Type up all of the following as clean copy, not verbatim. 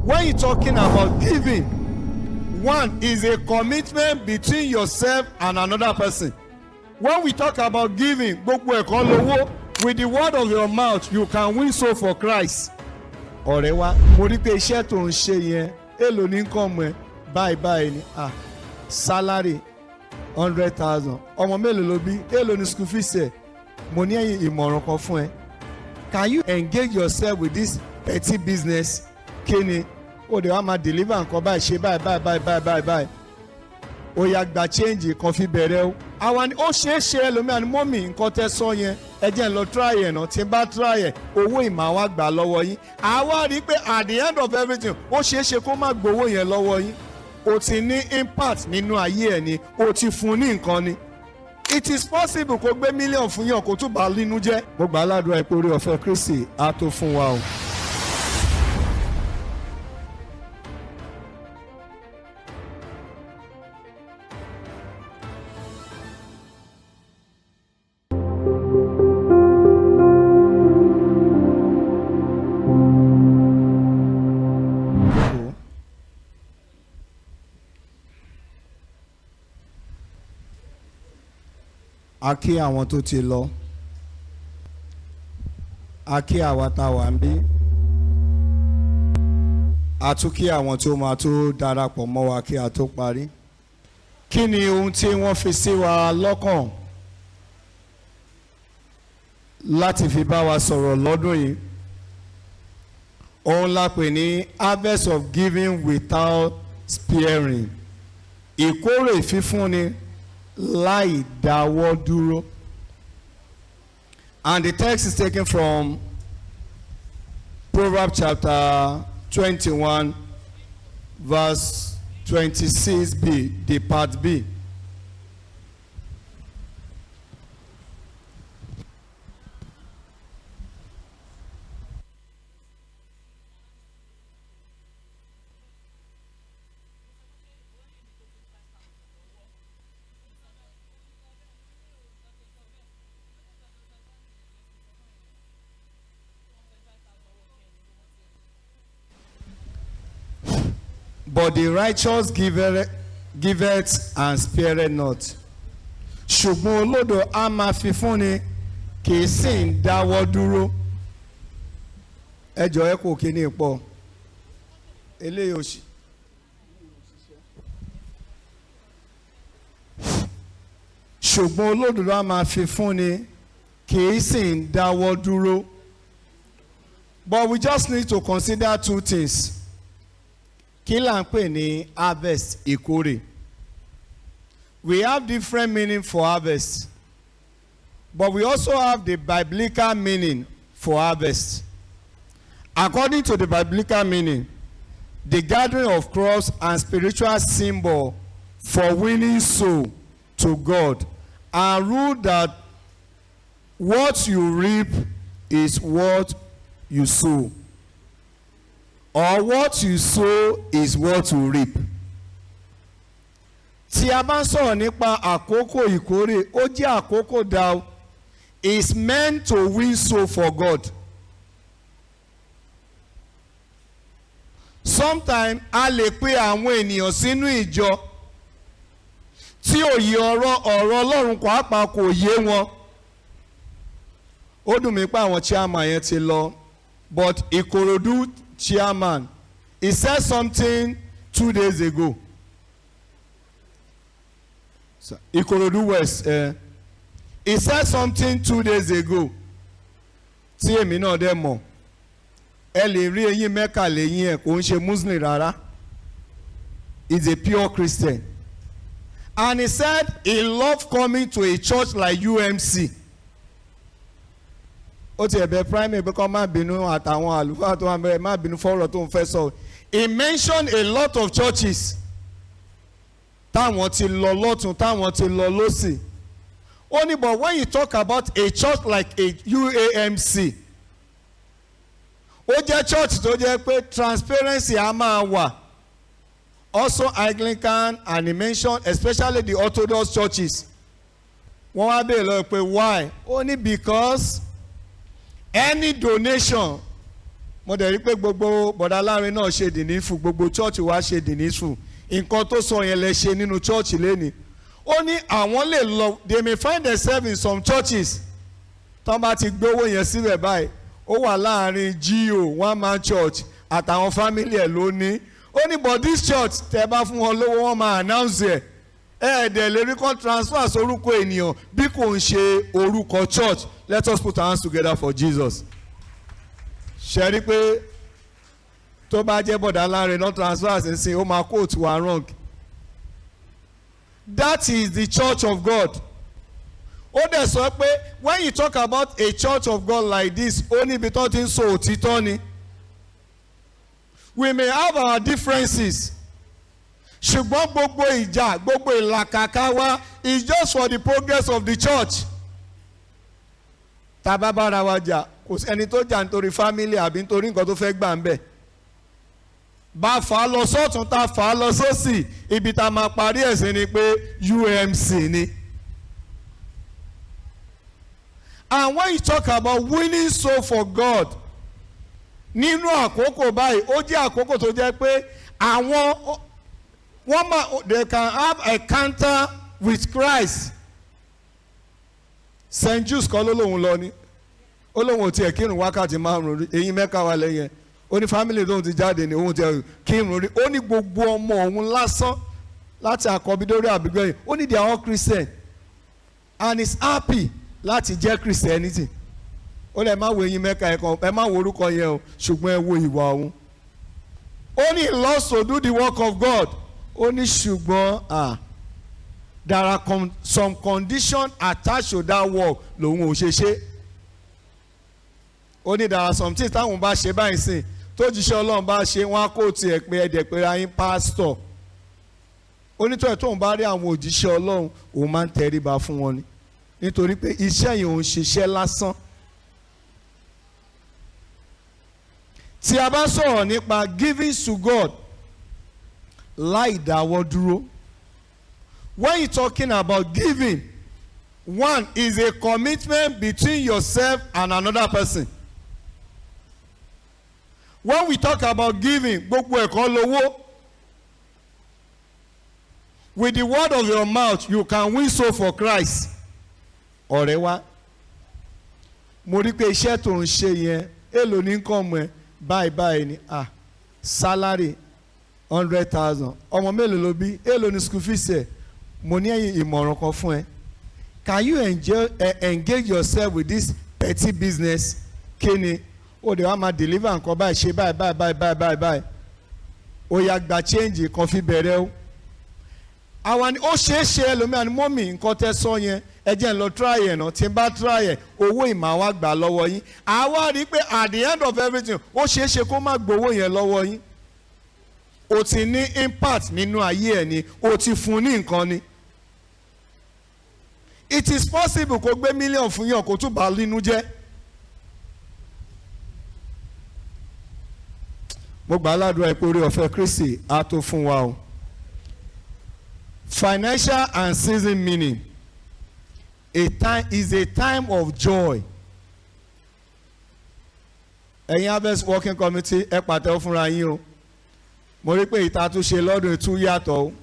When you talking about giving, one is a commitment between yourself and another person. When we talk about giving, gbogbo ẹ̀kọ́ lówó. With the word of your mouth, you can win soul for Christ. Ọ̀rẹ́ wa, mo rí pé iṣẹ́ tó ń ṣe yẹn, èlò ní nǹkan mọ́ ẹ, báyìí báyìí ni, ah, salary 100,000, ọmọ mélòó ló bí, èlò ní school fees ẹ̀, mo ní ẹ̀yìn ìmọ̀ràn kan fún ẹ. Can you engage yourself with this petty business? Kí ni? Ó dẹ̀ wá máa deliver nǹkan báyìí, ṣe báyìí báyìí báyìí báyìí báyìí báyìí. Ó yá, gba change kan fi bẹ̀rẹ̀ o. Àwa ni ó ṣeé ṣe, ẹlòmíràn ni, "Mummy, nǹkan tẹ́ sọ yẹn, ẹ jẹ́ n lọ try ẹ̀ náà. Tí n bá try ẹ̀, owó ìmọ̀ àwa gbà lọ́wọ́ yín." Àwa rí i pé at the end of everything, ó ṣeé ṣe kó má gbowó yẹn lọ́wọ́ yín. O ti ní impact nínú ayé ẹ̀ ni, o ti fún ní nǹkan ni. It is possible kó gbé mílíọ̀nù fún yàn, kó tún bá a nínú jẹ́. Mo gbà á ládùúrà pé oore ọ̀fẹ́ Kristi á tó fún wa o. A kí àwọn tó ti lọ, a kí àwa tá a wà ń bí, a tún kí àwọn tó máa tó darapọ̀ mọ́ wa kí a tó parí. Kí ni ohun tí wọ́n fi sí wa lọ́kàn láti fi bá wa sọ̀rọ̀ lọ́dún yìí? Òun la pè ní harvest of giving without sparing, ìkórè fífúnni láì dáwọ́ dúró. And the text is taken from Proverbs chapter 21, verse 26b, the part B. But the righteous giveth and spareth not. Ṣùgbọ́n olódodo á máa fi fúnni, kì í sì ń dáwọ́ dúró. Ẹ jọ, ẹ kò kíní pọ̀. Eléyìí ò sí. Ṣùgbọ́n olódodo á máa fi fúnni, kì í sì ń dáwọ́ dúró. But we just need to consider two things. Kí là ń pè ní harvest, ìkórè? We have different meaning for harvest, but we also have the biblical meaning for harvest. According to the biblical meaning, the gathering of crops and spiritual symbol for winning soul to God, and rule that what you reap is what you sow, or what you sow is what you reap. Tí a bá ń sọ̀rọ̀ nípa àkókò ìkórè, ó jẹ́ àkókò that is meant to win soul for God. Sometimes a lè pe àwọn ènìyàn sínú ìjọ tí òye ọ̀rọ̀ Ọlọ́run pàápàá kò yé wọn. Ó dùn mí pé àwọn chairman yẹn ti lọ, but Ikorodu chairman, he said something 2 days ago. So, Ikorodu West, he said something 2 days ago tí èmi náà dẹ̀ mọ̀. Ẹ lè rí eyín mẹ́kà lẹ́yìn ẹ̀, kò ń ṣe Muslim rárá. He's a pure Christian, and he said he loved coming to a church like UMC. Ó ti ẹ̀bẹ̀ primate pé kọ́ má bínú, àtàwọn àlùfáà tó wà bẹ́ẹ̀, má bínú fọ́rọ̀ tó ń fẹ́ sọ. He mentioned a lot of churches táwọn ti lọ lọ́tún, táwọn ti lọ lọ́sì. Ó ní, but when you talk about a church like a UAMC, ó jẹ́ church tó jẹ́ pé transparency á máa wà. Also Anglican, and he mentioned especially the Orthodox churches. Wọ́n wá béèrè lọ́wọ́ pé why? Ó ní because any donation Mo dẹ̀ rí pé gbogbo bọ̀dá láàrin náà ṣe dìnífù, gbogbo church wa ṣe dìnífù. Nǹkan tó sọ yẹn lẹ ṣe nínú church lẹ́ni. Ó ní àwọn lè lọ, they may find themselves in some churches tán bá ti gbówó yẹn síbẹ̀ báyìí, ó wà láàrin G.O. one man church àtàwọn family ẹ̀ ló ní. Ó ní, but this church, tẹ́ bá fún wọn lówó, wọ́n máa announce ẹ̀. Ẹ̀ẹ́dẹ̀ lè rí kán transfer sórúkọ ènìyàn bí kò ń ṣe orúkọ church. Let us put our hands together for Jesus. Ṣe rí pé tó bá jẹ́ bọ̀dá láàrin non transfer sísìn, ó máa quote wa wrong. That is the church of God. Ó dẹ̀ sọ pé when you talk about a church of God like this, ó níbi tó ti ń sọ òtítọ́ ni. We may have our differences, ṣùgbọ́n gbogbo ìjà, gbogbo ìlàkàkà wa is just for the progress of the church. Tá a bá bára wa jà, kò sí ẹni tó jà nítorí family àbí nítorí nǹkan tó fẹ́ gbà ń bẹ̀. Bá fà á lọ sọ́tún, tá a fà á lọ sósì, ibi tá a máa parí ẹ̀ sí ni pé UMC ni. And when you talk about winning soul for God nínú àkókò báyìí, ó jẹ́ àkókò tó jẹ́ pé àwọn wọ́n máa, they can have encounter with Christ. St. Jude kọ́ ló lóun lọ ni ó lóun ò tiẹ̀ kírun wákàtí 5 rí. Eyín mẹ́ka wà lẹ́yìn ẹ̀. Ó ní family tóun ti jáde ní òun tiẹ̀ kírun rí. Ó ní gbogbo ọmọ òun lásán, láti àkọ́bí dórí àbígbẹ̀yìn, ó ní they are all Christian and is happy láti jẹ́ Christianity. Ó lè má wo eyín mẹ́ka ẹ̀ kan, ẹ má wo orúkọ yẹn o, ṣùgbọ́n ẹ wo ìwà òun. Ó ní he loves to do the work of God. Ó ní ṣùgbọ́n, ah, there are some conditions attached to that work lòun ò ṣe ṣe. Ó ní there are some things táwọn bá ṣe báyìí sìn, tó jíṣẹ́ Ọlọ́run bá ṣe, wọ́n á kó tiẹ̀ pé ẹ̀dẹ̀ pé ayín pásítọ̀. Ó ní tóyẹ tóun bá rí àwọn òjíṣẹ́ Ọlọ́run, òun máa ń tẹríba fún wọn ni, nítorí pé iṣẹ́ yìí òun ṣiṣẹ́ lásán. Tí a bá sọ̀rọ̀ nípa giving to God láì dáwọ́ dúró, when you talking about giving, one is a commitment between yourself and another person. When we talk about giving, gbogbo ẹ̀kọ́ lówó. With the word of your mouth, you can win soul for Christ. Ọ̀rẹ́ wa, mo rí pé iṣẹ́ tó ń ṣe yẹn, èlò ní nǹkan mọ̀ ẹ́ báyìí báyìí ni. Ah, salary 100,000, ọmọ mélòó ló bí? Èlò ní school fees ẹ̀? Mo ní ìmọ̀ràn kan fún ẹ. Can you engage yourself with this petty business? Kí ni ó dẹ̀ wá máa deliver nǹkan báyìí, ṣe báyìí báyìí báyìí báyìí báyìí báyìí, ó yá, gba change kan fi bẹ̀rẹ̀ o. Àwa ni ó ṣeé ṣe. Ẹlòmíràn ni, "Mummy, nǹkan tẹ́ sọ yẹn, ẹ jẹ́ n lọ try ẹ̀ náà. Tí n bá try ẹ̀, owó ìmọ̀ àwa gbà lọ́wọ́ yín." Àwa rí i pé at the end of everything, ó ṣeé ṣe kó má gbowó yẹn lọ́wọ́ yín. O ti ní impact nínú ayé ẹ̀ ni, o ti fún ní nǹkan ni. It is possible kó gbé mílíọ̀nù fún yàn, kó tún bá nínú jẹ́. Mo gbà á ládùúrà pé orí ọ̀fẹ́ Kristi á tó fún wa o. Financial and season meaning. A time is a time of joy. Ẹ̀yin Harvest Working Committee, ẹ pàtẹ́wọ́ fúnra yín o. Mo rí pé ìta tún ṣe lọ́dún tún yàtọ̀ o.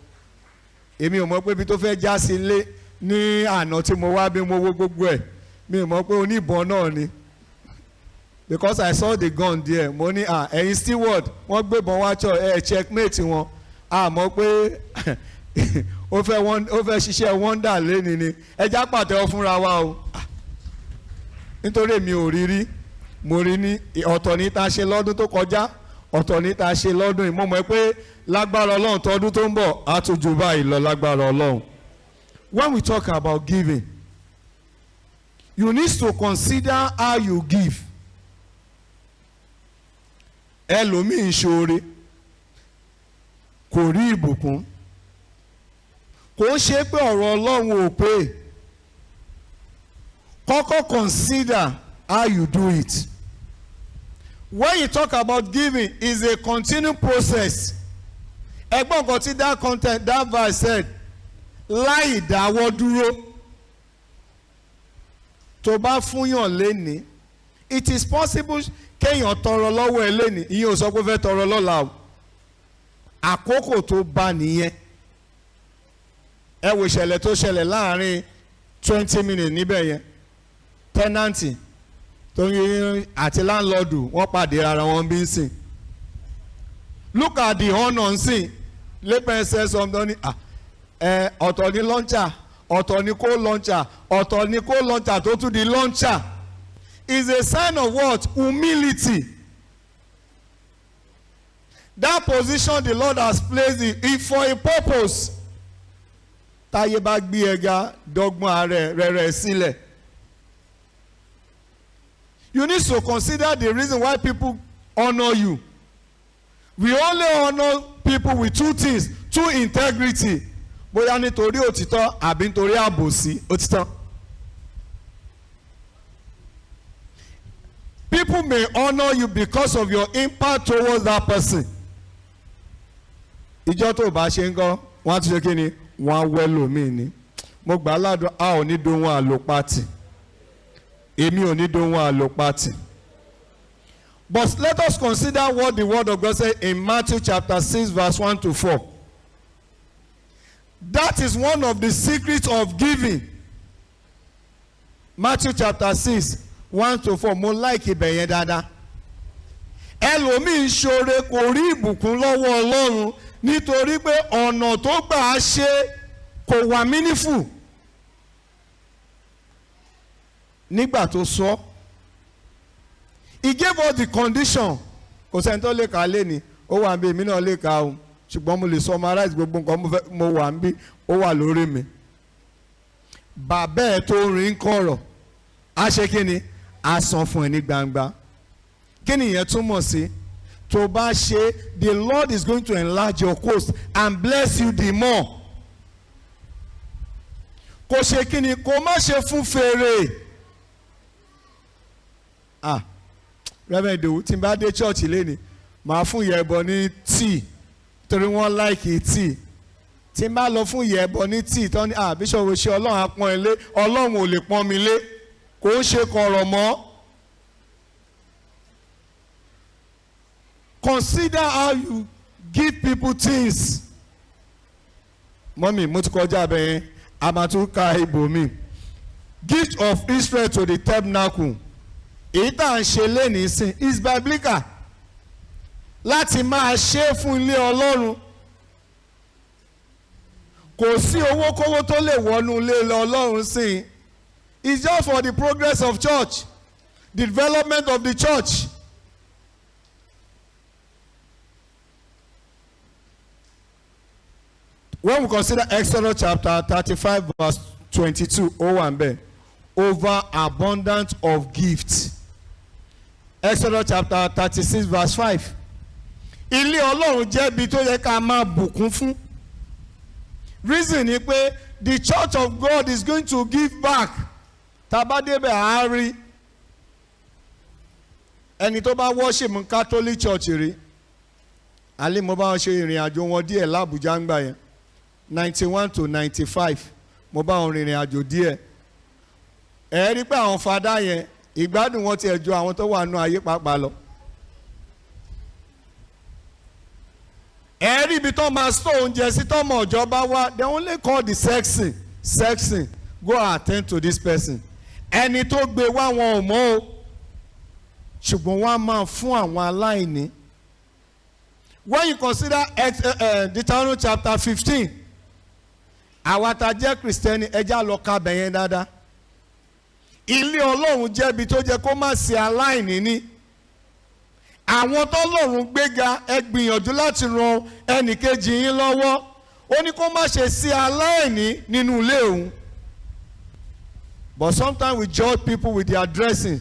Èmi ò mọ̀ pé ibi tó fẹ́ já sí ilé ní àná tí mo wá bí mo wo gbogbo ẹ̀, mi ò mọ̀ pé oníbọn náà ni, because I saw the gun there. Mo ní, ah, ẹ̀yin steward, wọ́n gbébọn wá chọ ẹ̀, checkmate wọn. A mọ̀ pé ó fẹ́ ṣiṣẹ́ wonder lẹ́ni ni. Ẹ já pàtẹ́wọ́ fúnra wa o, nítorí èmi ò rí rí. Mo rí ní ọ̀tọ̀ ní ta ṣe lọ́dún tó kọjá, ọ̀tọ̀ ní ta ṣe lọ́dún yìí. Mo mọ̀ pé lágbára Ọlọ́run, tọdún tó ń bọ̀ á tún ju báyìí lọ lágbára Ọlọ́run. When we talk about giving, you need to consider how you give. Ẹlòmíì ń ṣoore, kò rí ìbùkún. Kò ń ṣe pé ọ̀rọ̀ Ọlọ́run ò pé. Kọ́kọ́ consider how you do it. When you talk about giving, is a continued process. Ẹgbọ́n kan tí that content, that verse said, láì dáwọ́ dúró. Tó bá fúnyàn lénìí, It is possible kéèyàn tọrọ lọ́wọ́ ẹ lẹ́nìí, ìyẹn ò sọ pé ó fẹ́ tọrọ lọ́la o. Àkókò tó bá nìyẹn. Ẹ wo ìṣẹ̀lẹ̀ tó ṣẹlẹ̀ láàrin 20 minutes níbẹ̀ yẹn. Tenant tó ń àti landlord, wọ́n pàdé ara wọn bí ń sìn. Look at the honour nsìn. Lẹ́pẹ̀ ṣe something ní ẹ, ọ̀tọ̀ ní launcher, ọ̀tọ̀ ní kó launcher, ọ̀tọ̀ ní kó launcher tó tún di launcher is a sign of what? Humility. That position the Lord has placed you is for a purpose. Táyé bá gbé ẹ ga, dọ́gbọ́n ara rẹ̀ rẹ̀ sílẹ̀. You need to consider the reason why people honour you. We only honour people with two things: two integrity, bóyá nítorí òtítọ́ àbí nítorí àbòsí òtítọ́. People may honour you because of your impact towards that person. Ìjọ tó o bá ṣe ń kọ́, wọ́n á tún ṣe kí ni? Wọ́n á wẹ́ lómìn ni. Mo gbà á ládùn, a ò ní dohun àlòpatì. Èmi ò ní dohun àlòpatì. But let us consider what the word of God said in Matthew chapter 6 verse 1 to 4. That is one of the secrets of giving. Matthew chapter 6, 1 to 4. Mo like ibẹ̀ yẹn dáadáa. Ẹlòmíì ń ṣoore, kò rí ìbùkún lọ́wọ́ Ọlọ́run nítorí pé ọ̀nà tó gbà á ṣe kò wà meaningful. Nígbà tó sọ, he gave us the condition. Kò sẹ́ni tó lè kà á léni, ó wà níbí, èmi náà lè kà á o, ṣùgbọ́n mo lè summarize gbogbo nǹkan mo fẹ́. Mo wà níbí, ó wà lórí mi. Bàbá ẹ̀ tó rìn kọ̀rọ̀ á ṣe kí ni? Á san fún ẹ ní gbangba. Kí ni ìyẹn túmọ̀ sí? Tó bá ṣe, the Lord is going to enlarge your coast and bless you the more. Kò ṣe kí ni? Kò má ṣe fún fèrè. Ah, Reverend Idowu, tí n bá dé church lẹ́ni, màá fún ìyá ẹbọ ní tíì torí wọ́n like tíì. Tí n bá lọ fún ìyá ẹbọ ní tíì tán ní, "Ah, bishop, ṣe Ọlọ́run á pọ́n ẹ lé." Ọlọ́run ò lè pọ́n mi lé. Kò ń ṣe kọ̀rọ̀ mọ́. Consider how you give people things. Mummy, mo ti kọjá abẹ yẹn, a máa tún ka ibòmí. Gift of Israel to the tabernacle, èyí tá à ń ṣe lénìí sìn, is biblical láti máa ṣe é fún ilé Ọlọ́run. Kò sí owó kówó tó lè wọnú ilé Ọlọ́run sìn. It's just for the progress of church, the development of the church. When we consider Exodus chapter 35 verse 22, ó wà ń bẹ̀, over abundance of gifts. Exodus chapter 36 verse 5. Ilé Ọlọ́run jẹ́ ibi tó yẹ ká máa bùkún fún. Reason ni pé the church of God is going to give back. Tá a bá débẹ̀, á rí. Ẹni tó bá worship Catholic Church rí, alẹ́ mo bá wọn ṣe ìrìn àjò wọn díẹ̀ l'Ábùjá ń gbà yẹn, 91 to 95, mo bá wọn rìnrìn àjò díẹ̀. Ẹ rí pé àwọn fada yẹn, ìgbádùn wọn tiẹ̀ ju àwọn tó wà nù ayé pàápàá lọ. Ẹ rí ibi tó máa sọ oúnjẹ sí, tọmọ ọjọ́ bá wá, they only call the sexton, "Sexton, go attend to this person." Ẹni tó gbé wá, wọn ò mọ̀ o, ṣùgbọ́n wọ́n á máa fún àwọn aláìní. When you consider Deuteronomy chapter 15, àwa tá a jẹ́ Kristẹni, ẹ já lọ ka bẹ̀ yẹn dáadáa. Ilé Ọlọ́run jẹ́ ibi tó jẹ́ kó má ṣe aláìní ní. Àwọn tọ́lọ́run gbéga, ẹ gbìyànjú láti ran ẹnìkejì yín lọ́wọ́. Ó ní kó má ṣe sí aláìní nínú ilé òun. But sometimes we judge people with their dressing.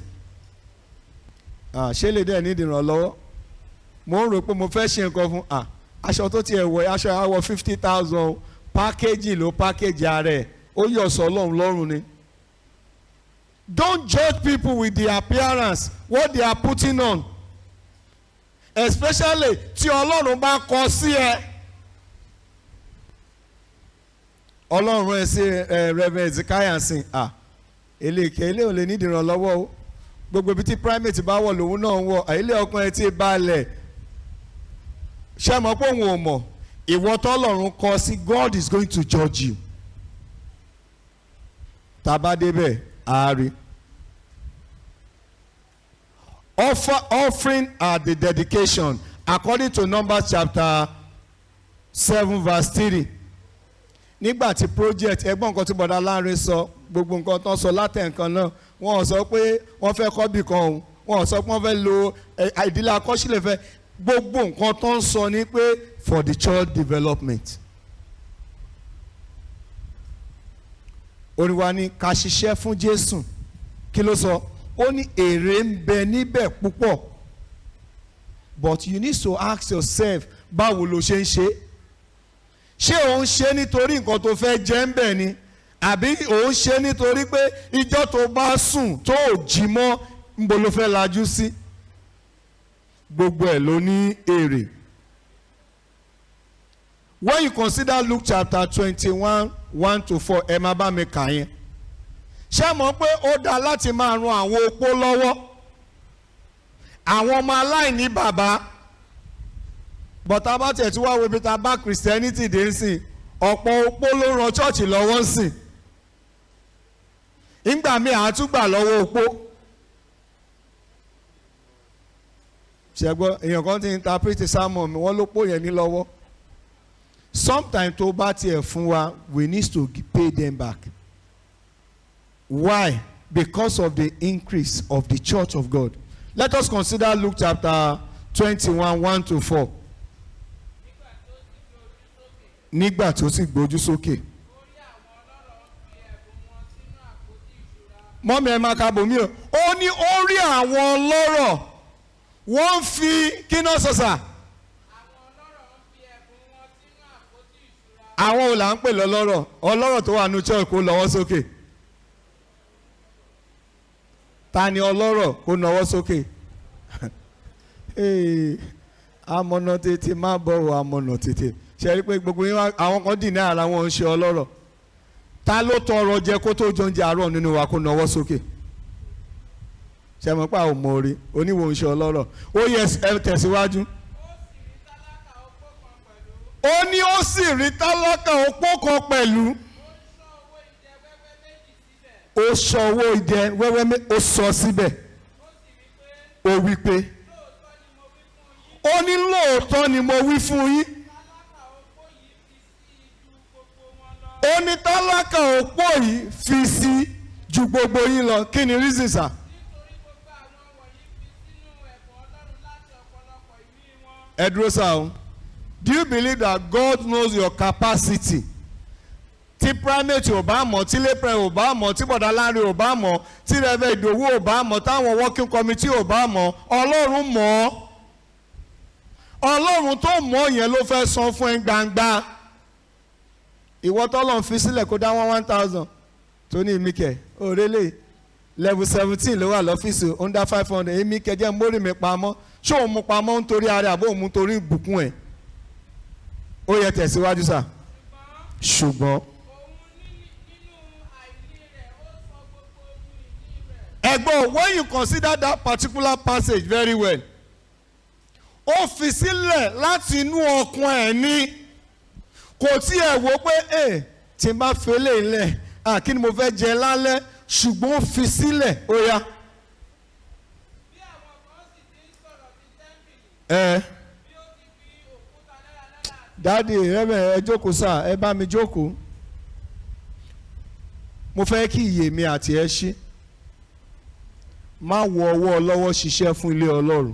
Ah, ṣé lè dẹ́ ní ìdìrànlọ́wọ́? Mo ń rò pé mo fẹ́ ṣe nǹkan fún, ah, aṣọ tó tiẹ̀ wọ̀, aṣọ àwọ̀ 50,000, package ló package ara ẹ̀, ó yọ̀ sọ Ọlọ́run lọ́rùn ni. Don't judge people with their appearance, what they are putting on, especially tí Ọlọ́run bá kọ sí ẹ. Ọlọ́run ẹ sí ẹ, Reverend Ezekiah sìn, ah, eléèké eléyìí ò lè ní ìdìrànlọ́wọ́ o. Gbogbo ibi tí primate bá wọ̀ lòun náà ń wọ̀, ilé ọkàn ẹ ti balẹ̀. Ṣé mọ̀ pé òun ò mọ̀? Ìwọ tọ́lọ́run kọ sí, God is going to judge you. Tá a bá débẹ̀, á rí. Offering at the dedication, according to Numbers chapter 7 verse 3. Nígbà tí project, ẹgbọ́n nǹkan tí Bọ̀dá Láńre sọ, gbogbo nǹkan tó ń sọ látẹ̀ǹkan náà, wọ́n sọ pé wọ́n fẹ́ kọ́ bì kan òun, wọ́n sọ pé wọ́n fẹ́ lo ìdílé akọ́sílẹ̀ fẹ́, gbogbo nǹkan tó ń sọ ni pé for the church development. Orin wa ni ká ṣiṣẹ́ fún Jésù. Kí ló sọ? Ó ní èrè ń bẹ níbẹ̀ púpọ̀. But you need to ask yourself, báwo lo ṣe ń ṣe? Ṣé ò ń ṣe nítorí nǹkan tó fẹ́ jẹ ń bẹ̀ ni? Àbí ò ń ṣe nítorí pé ijọ́ tó bá sùn tó ò jí mọ́, ńbo ló fẹ́ lajú sí? Gbogbo ẹ̀ ló ní èrè. When you consider Luke chapter 21, 1 to 4, ẹ máa bá mi kà yẹn. Ṣé mọ̀ pé ó dáa láti máa ran àwọn opó lọ́wọ́, àwọn ọmọ aláìní bàbá? Bọ̀tá bá tiẹ̀ tí wá wo ibi tá a bá Christianity dé sí, ọ̀pọ̀ opó ló ran church lọ́wọ́ sí. Ìgbà míì àtúgbà lọ́wọ́ opó. Ṣẹ́gbọ́n èèyàn kan ti interpret sermon mi, wọ́n ló pò yẹn ní lọ́wọ́. Sometimes tó bá tiẹ̀ fún wa, we need to pay them back. Why? Because of the increase of the church of God. Let us consider Luke chapter 21, 1 to 4. Nígbà tó sì gbójú sókè. Mummy, ẹ máa ka bòmí o. Ó ní ó rí àwọn ọlọ́rọ̀, wọ́n fi kí náà sọ̀sà. Àwọn ò là ń pè lọ́lọ́rọ̀? Ọlọ́rọ̀ tó wà ní church, kó lọ́wọ́ sókè. Ta ni ọlọ́rọ̀? Kó nawọ́ sókè. Amọ̀nà tètè má bọ̀ wọ, amọ̀nà tètè. Ṣe rí pé gbogbo yín, àwọn kan dì ní ara wọn ń ṣe ọlọ́rọ̀. Ta ló tọrọ jẹ kó tó jẹ oúnjẹ àárọ̀ nínú wa? Kó nawọ́ sókè. Ṣe mọ̀ pé àwọn ọmọ orí oníwò ń ṣe ọlọ́rọ̀? Ó yẹ, ẹ tẹ̀síwájú. Ó ní ó sì rí tálákà opó kan pẹ̀lú, ó sọ owó idẹ wẹ́wẹ́, ó sọ síbẹ̀. Ó wí pé, ó ní, "Lóòótọ́ ni mo wí fún yín." Ó ní tálákà opó yìí fi sí ju gbogbo yín lọ. Kí ni reason, sir? Nítorí gbogbo àwọn wọ̀nyí fi sínú ẹ̀bùn Ọlọ́run láti ọ̀pọ̀lọpọ̀ ìní wọn. Ẹ dúró sá o. Do you believe that God knows your capacity? Tí primate ò bá mọ̀, tí lepre ò bá mọ̀, tí Bọ̀dá Láńre ò bá mọ̀, tí Rev Ìdòwú ò bá mọ̀, táwọn working committee ò bá mọ̀, Ọlọ́run mọ̀ ọ́. Ọlọ́run tó mọ̀ yẹn ló fẹ́ san fún ẹ gbangba. Ìwọ tọ́lọ́run fi sílẹ̀ kó dá 1,000 tó ní ìmíkẹ́ òrèlè level 17 ló wà lọ́fíìsì, ó ń dá 500. Èmi kẹjẹ́ mórí mi pamọ́. Ṣé òun mú pamọ́ nítorí ara àbó òun mú torí ìbùkún ẹ̀? Ó yẹ, tẹ̀síwájú sà. Ṣùgbọ́n òun nínú àìní rẹ̀, ó sọ gbogbo ohun ìní rẹ̀. Ẹ̀gbọ́n, when you consider that particular passage very well, ó fi sílẹ̀ láti inú ọkàn ẹ̀ ní. Kò tí ẹ̀ wò pé ẹ̀ tí n bá fẹlẹ̀ lẹ̀, à kí ni mo fẹ́ jẹ lálẹ́? Ṣùgbọ́n ó fi sílẹ̀. Ó yá. Bí àwọn kan sì ti ń sọ̀rọ̀ sí tẹ́ḿpìlì, Ẹ bí ó ti fi òkúta dáradára àti Daddy rẹ́bẹ̀, ẹ jókòó sà, ẹ bá mi jókòó. Mo fẹ́ kí iyè mi àti ẹ ṣí. Má wọ ọwọ́ ọlọ́wọ́ ṣiṣẹ́ fún ilé Ọlọ́run.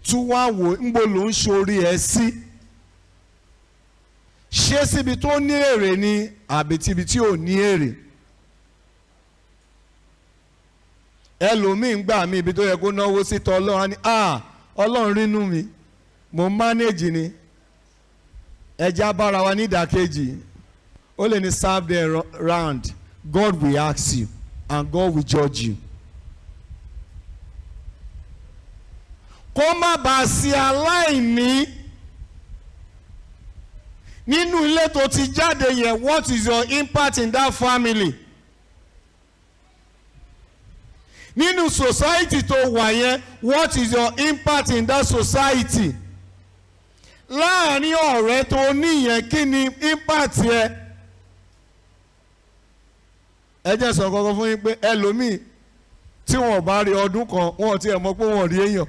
Tún wá wò, ńbo ló ń ṣorí ẹ sí? Ṣé síbi tó ní èrè ni àbí tíbi tí ò ní èrè? Ẹlòmíín gbà mí, ibi tó yẹ kó náwó sí tọ Ọlọ́run á ní, "Ah, Ọlọ́run rínú mi, mo manage ni." Ẹja bára wa ní ìdàkejì. Ó lè ní serve them round. God will ask you and God will judge you. Kó má bàa sí aláìní nínú ilé tó ti jáde yẹn. What is your impact in that family? Nínú society tó wà yẹn, what is your impact in that society? Láàárín ọ̀rẹ́ tó ní yẹn, kí ni impact yẹn? Ẹ jẹ́ sọ kọ́kọ́ fún yín pé ẹlòmíì tí wọn ò bá rí ọdún kan, wọn ò tiẹ̀ mọ̀ pé wọn ò rí èèyàn.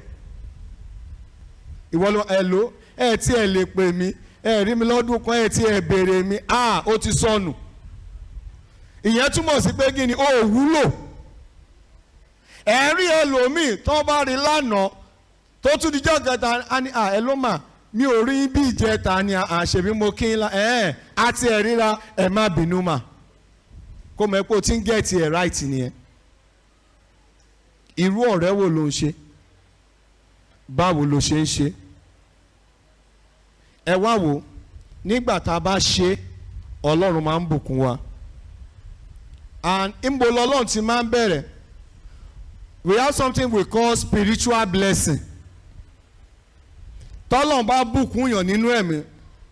Ìwọ ló ẹ ló ẹ tí ẹ lè pè mí, ẹ rí mi lọ́dún kan, ẹ tí ẹ béèrè mi, ah, ó ti sọnù. Ìyẹn túmọ̀ sí pé kí ni? Ó wúlò. Ẹ rí ẹlòmíì tó bá rí lánàá, tó tún dijọ́ kẹta, á ní, "À, ẹ ló mà, mi ò rí bí ìjẹta ni." Àṣebí mo kí n la ẹ àti ẹ ríra, ẹ má bínú mà. Kó mọ̀ pé o ti ń get ẹ̀ right nìyẹn. Irú ọ̀rẹ́ wo ló ń ṣe? Báwo ló ṣe ń ṣe? Ẹ wá wò, nígbà tá a bá ṣe, Ọlọ́run máa ń bùkún wa. And níbo lọ́lọ́run ti máa ń bẹ̀rẹ̀? We have something we call spiritual blessing. Tọ́lọ́run bá bùkún yàn nínú ẹ̀mí,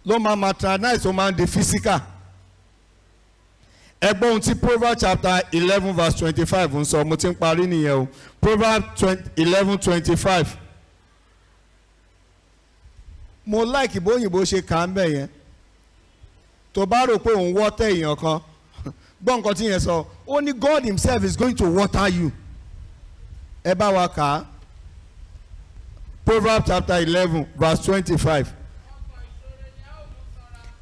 ló máa materialize, ó máa ń di physical. Ẹ gbọ́ ohun tí Proverbs chapter 11 verse 25 ń sọ. Mo ti ń parí nìyẹn o. Proverbs 11:25. Mo like bóyìnbó ṣe kà á ń bẹ̀ yẹn. Tó bá rò pé òun water èèyàn kan, gbọ́ nǹkan tí yẹn sọ. Ó ní God himself is going to water you. Ẹ bá wa kà á. Proverbs chapter 11 verse 25.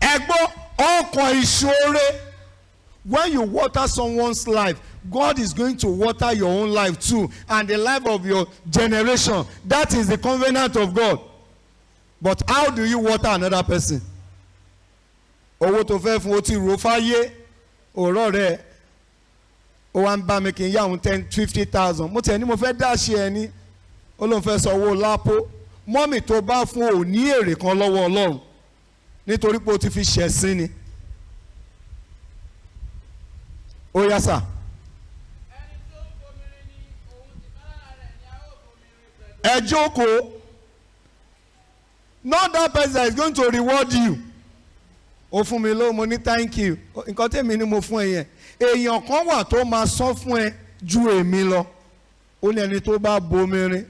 Ẹ gbọ́, ọkàn ìṣoore. When you water someone's life, God is going to water your own life too and the life of your generation. That is the covenant of God. But how do you water another person? Owó tó fẹ́ fún, o ti rò fáyé òrọ̀ rẹ̀, ó wá ń bá mi kí n yá òun 10, 50,000. Mo tẹ̀ ní mo fẹ́ dáṣe ẹ ní, ó lóun fẹ́ sọ owó lápò. Mọ́mì, tó bá fún, ò ní èrè kan lọ́wọ́ Ọlọ́run, nítorí pé o ti fi ṣẹ̀sín ni. Ó yá sà. Ẹni tó ń bomirin ni òun tìkálára rẹ̀ ni a ó bomirin pẹ̀lú. Ẹ jókòó. Not that person that is going to reward you. Ó fún mi lówó, mo ní thank you. Nǹkan tèmi ni mo fún ẹ yẹn, èèyàn kan wà tó máa sọ fún ẹ ju èmi lọ. Ó ní ẹni tó bá bomirin.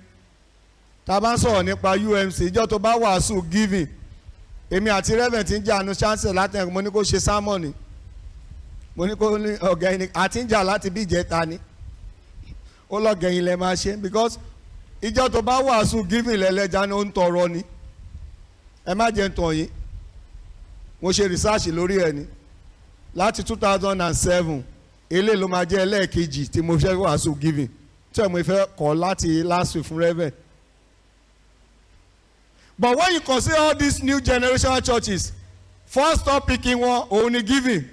Tá a bá ń sọ̀rọ̀ nípa UMC, ìjọ tó bá wàásù giving, èmi àti Reverend ti ń jà nu chancellor látẹ̀kọ́. Mo ní kó ṣe sermon ni, mo ní kó ní ọ̀gá ẹni àti ń jà láti bí ìjẹta ni. Ó lọ́gẹ̀yìn lẹ máa ṣe, because ìjọ tó bá wàásù giving, lẹ́lẹ́jà ni ó ń tọrọ ni. Ẹ má jẹ́ ń tàn yín, mo ṣe research lórí ẹ̀ ni láti 2007. Eléyìí ló máa jẹ́ ẹlẹ́ẹ̀kejì tí mo fẹ́ wàásù giving, tí mo fẹ́ kọ́ láti last week fún Reverend. But when you consider all these new generation churches, first topic in wọn òun ni giving.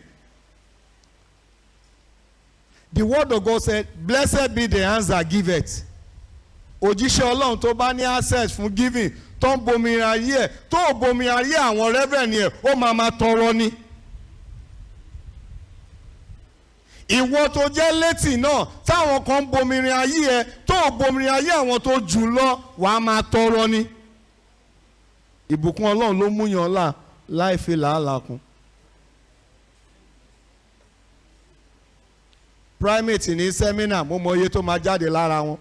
The word of God said, "Blessed be the hands that give it." Òjíṣẹ́ Ọlọ́run tó bá ní access fún giving, tó ń bomi ayé ẹ̀, tó ò bomi ayé àwọn reverend yẹn, ó máa ma tọrọ ni. Ìwọ tó jẹ́ létí náà, táwọn kan ń bomirin ayé ẹ, tó ò bomirin ayé àwọn tó jù lọ, wàá máa tọrọ ni. Ìbùkún Ọlọ́run ló mú yàn là láì fi làálàá kún. Primate ní seminar, mo mọ iye tó máa jáde lára wọn.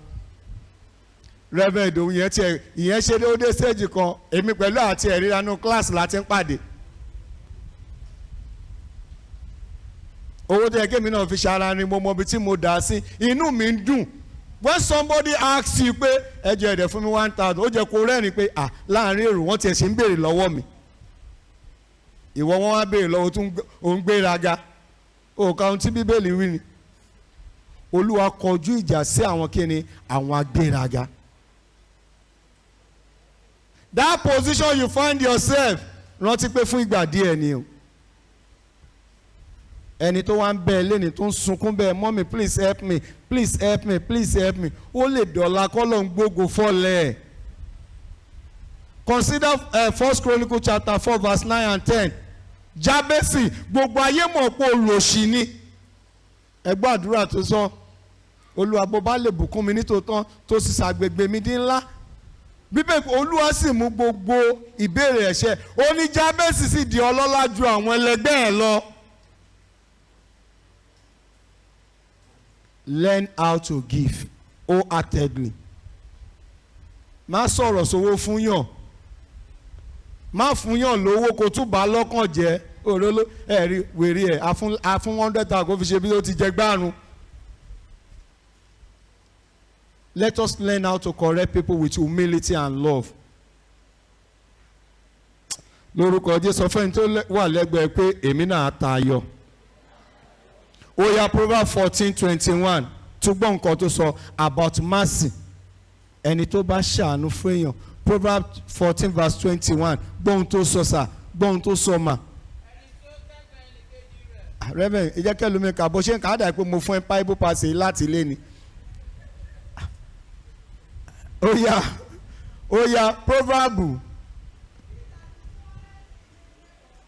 Reverend Ìdòwú yẹn tiẹ̀, ìyẹn ṣe dé, ó dé stage kan, èmi pẹ̀lú àti ẹ̀rí nínú class láti ń pàdé. Owó tó yẹ kémi náà fi ṣara ni, mo mọ ibi tí mo dà á sí, inú mi ń dùn. When somebody asks you pé, "Ẹ jẹ́ ẹ̀dẹ̀ fún mi 1,000," ó jẹ́ kó rẹ́rìn pé, à, láàrin èrò, wọ́n tiẹ̀ ṣe ń béèrè lọ́wọ́ mi. Ìwọ, wọn wá béèrè lọ́wọ́ tó ń gbéraga, òkà ohun tí Bíbélì wí ni, Olúwa kọjú ìjà sí àwọn kíni? Àwọn agbéraga. That position you find yourself, rántí pé fún ìgbà díẹ̀ ni o. Ẹni tó wá ń bẹ lẹ́ni tó ń sunkún bẹ́ẹ̀, "Mummy, please help me, please help me, please help me," ó lè dọ̀la kọ́ ló ń gbógo fọ́lẹ̀. Consider First Chronicle chapter 4 verse 9 and 10. Jábẹ́sì, gbogbo ayé mọ̀ pé olòṣì ni. Ẹ gbọ́ àdúrà tó sọ: "Olúwa, bó bá lè bùkún mi nítòótọ́, tó sì ṣàgbègbè mi dín ńlá." Bíbélì, Olúwa sì mú gbogbo ìbéèrè ẹ̀ṣẹ̀. Ó ní Jábẹ́sì sì di ọlọ́lá ju àwọn ẹlẹgbẹ́ ẹ̀ lọ. Learn how to give. wholeheartedly. Má sọ̀rọ̀ sówó fún yàn, má fún yàn lówó kó tún bá lọ́kàn jẹ́. Òróló ẹ̀rí wèrè ẹ̀ afún 100,000 kó fi ṣe bí ó ti jẹ gbárùn. Let us learn how to correct people with humility and love. Lórúkọ Jésù, fẹ́ni tó wà lẹ́gbẹ̀ẹ́ pé èmi náà tayọ. Ó yá, Proverbs 14:21, túgbọ́n nǹkan tó sọ about mercy. Ẹni tó bá ṣàánú fún èèyàn. Proverbs 14 verse 21, gbọ́n tó sọ sà, gbọ́n tó sọ mà. Ẹni tí ó kẹ́gàn ẹnìkejì rẹ̀. Reverend, ẹ jẹ́ kẹ́lómi kà bó ṣe ń kà á dà pé mo fún ẹ Bible passage láti ilé ni. Ó yá, ó yá, proverb.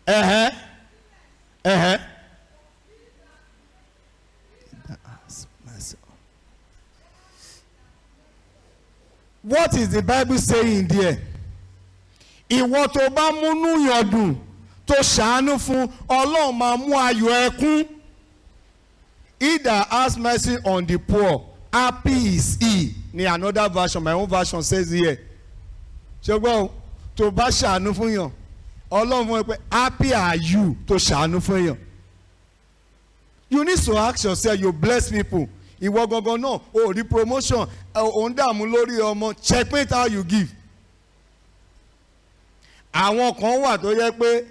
Ẹ̀hẹ́ ẹ̀hẹ́. What is the Bible saying there? Ìwọ tó bá múnú yàn dùn, tó ṣàánú fún, Ọlọ́run máa mú ayọ̀ ẹ kún. He that has mercy on the poor, happy is he. Ni another version, my own version says here. Ṣùgbọ́n o, tó bá ṣàánú fún yàn, Ọlọ́run fún ẹ pé happy are you tó ṣàánú fún yàn. You need to ask yourself, you bless people. Ìwọ gangan náà, o rí promotion, ò ń dààmú lórí ọmọ, checkmate how you give. Àwọn kan wà tó yẹ pé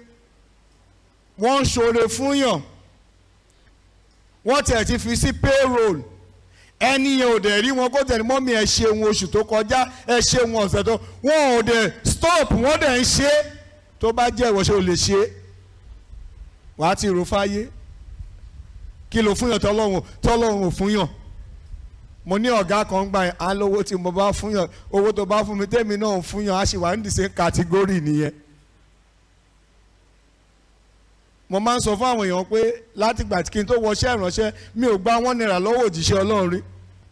wọ́n ń ṣoore fún yàn, wọ́n tiẹ̀ ti fi sí payroll, ẹni yẹn ò dẹ̀ rí wọn kó tẹ̀lé mọ́mí ẹ ṣeun oṣù tó kọjá, ẹ ṣeun ọ̀sẹ̀ tó, wọ́n ò dẹ̀ stop, wọ́n dẹ̀ ń ṣe é. Tó bá jẹ́ ìwọ, ṣe ò lè ṣe é? Wàá ti rò fáyé. Kí ló fún yàn tọ́lọ́run ò fún yàn? Mo ní ọ̀gá kan gbà yẹn, á lówó tí mo bá fún yàn, owó tó bá fún mi tèmi náà ń fún yàn, á sì wà ní the same category nìyẹn. Mo máa ń sọ fún àwọn èèyàn pé látìgbà tí kí n tó wọṣẹ́ ìránṣẹ́, mi ò gba ₦1 lọ́wọ́ òjíṣẹ́ Ọlọ́run rí.